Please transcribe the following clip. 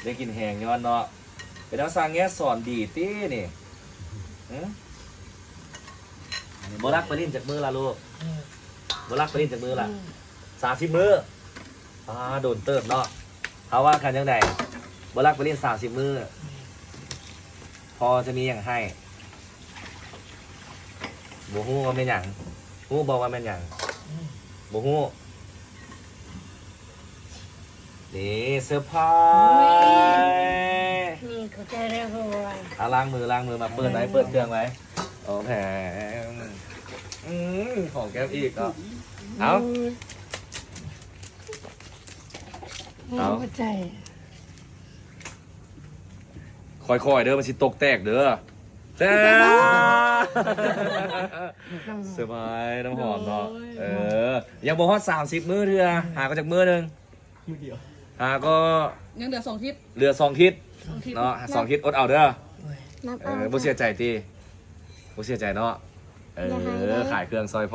ໄດ້ກິນແຮງຍ້ອນເນາະ. ເປັນແນວຊ່າງແງ່ສອນດີຕິນີ້. ຫຶ? ບໍ່ລັກໄປຫຼິ້ນຈັກມື້ລະລູກ? ບໍ່ລັກໄປຫຼິ້ນຈັກມື້ລະ? ສາມສິບມື້. ປາ ໂດນເຕີບເນາະ. ເຮົາວ່າກັນຈັ່ງໃດ? ບໍ່ລັກໄປຫຼິ້ນສາມສິບມື້ ພໍ່ຈະມີຫຍັງໃຫ້? ບໍ່ຮູ້ວ່າແມ່ນຫຍັງ. ຮູ້ບໍ່ວ່າແມ່ນຫຍັງ? ບໍ່ຮູ້. ນີ້ ເຊີໄພຣສ໌. ອືມ ຂອບໃຈເດີພໍ່. ອ່າ ລ້າງມື ລ້າງມື ມາເປີດໄວ້ ເປີດເຄື່ອງໄວ້. ໂອເຄ. ອືມ ຫອມແກ້ມອີກເນາະ. ເອົາ ເອົາ ຂອບໃຈ. ຄ່ອຍໆເດີ ມັນຊິຕົກແຕກເດີ. ສະບາຍ ນ້ຳຫອມເນາະ. ໂອ້ຍ ເອີ ຍັງບໍ່ຮອດສາມສິບມື້ເທື່ອ. ຫາກໍຈັກມື້ໜຶ່ງ. ມື້ດຽວ ຫາກໍຍັງເຫຼືອສອງທິດ ເຫຼືອສອງທິດ ສອງທິດເນາະ. ສອງທິດ ອົດເອົາເດີ. ໂອ້ຍ ນັບເອົາ. ເອີ ບໍ່ເສຍໃຈຕິ? ບໍ່ເສຍໃຈເນາະ. ເອີ ຢ່າໃຫ້ເດີ ຂາຍເຄື່ອງຊ່ອຍພໍ່.